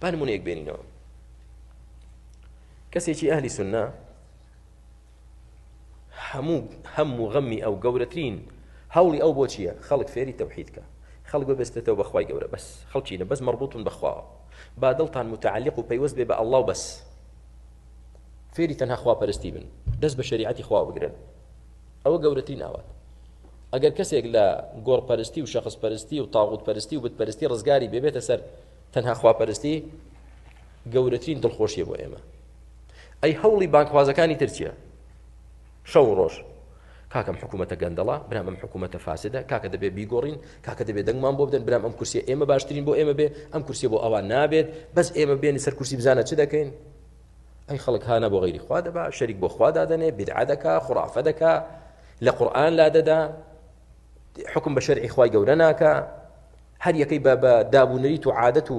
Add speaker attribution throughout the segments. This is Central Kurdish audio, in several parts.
Speaker 1: با نمونەیەک بێنینەوە. کەسێکی ئەهلی سوننە هەموو هەم و غەمی ئەو گەورەترین هەوڵی ئەو بۆ چییە؟ خەڵک فێری تەوحید کە خەڵک ببەستێتەوە بە خوای گەورە بەس خەڵکینە بەس مەڕبوتن بە خواوە با دڵتان متعلق و پەیوەست بێ بە ئەڵڵا و بەس فێری تەنها خواپەرستی بن دەست بە شەریعەتی خوا بگرن ئەوە گەورەترین ئاوات ئەگەر کەسێک لە گۆڕپەرستی و شەخص پەرستی و تاغوت پەرستی و بت پەرستی ڕزگاری بێبێتە سەر تەنها خواپەرستی گەورەترین دڵخۆشیە بۆ ئێمە ئەی هەوڵی بانگخوازەکانی تر چییە شەو و ڕۆژ کاکەم حکوومەتە گەندەڵە برام ئەم حکوومەتە فاسدە کاکە دەبێ بیگۆڕین کاکە دەبێ دەنگمان بۆ بدەن برام ئەم کورسیە ئێمە باشترین بۆ ئێمە بێ ئەم کورسیە بۆ ئەوان نابێت بەس ئێمە بێنی سەر کورسی بزانە چ دەکەین ئەی خەڵک هانا بۆ غەیری خوا دەبا شەریک بۆ خوا دادەنێ بیدعە دەکا خورافە دەکا لە قورئان لا دەدا حکم بە شەرعی خوای گەورە ناکا هەر یەکەی بە بە داب و نەریت و عادەت و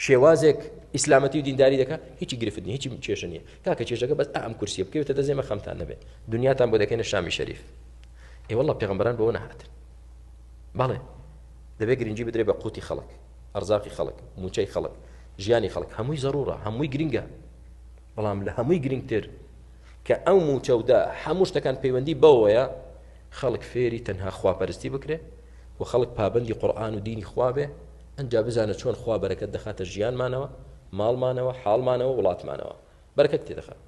Speaker 1: شێوازێک ئیسلامەتی و دینداری دەکا هیچی گرفت نیە هیچی کێشە نییە کاکە کێشەکە بەس ئەم کورسیە بکەوێتە دەست ئێمە خەمتان نەبێت دنیاتان بۆ دەکەینە شامی شەریف ئێ والله پێغەمبەران بەوە نەهاتن بەڵێ دەبێت گرنگی بدرێ بە قوتی خەڵک ئەرزاقی خەڵک موچەی خەڵک ژیانی خەڵک هەمووی زەرورە هەمووی گرنگە بەڵام لە هەمووی گرنگتر کە ئەو موچەودا هەموو شتەکان پەیوەندی بەوەیە خەڵک فێری تەنها خواپەرستی بکرێ و خەڵک پابەندی قورئان و دینی خوا بێ ئەنجا بزانە چۆن خوا بەرەکەت دەخاتە ژیانمانەوە ماڵمانەوە حاڵمانەوە وڵاتمانەوە بەرەکەت تێدەخات.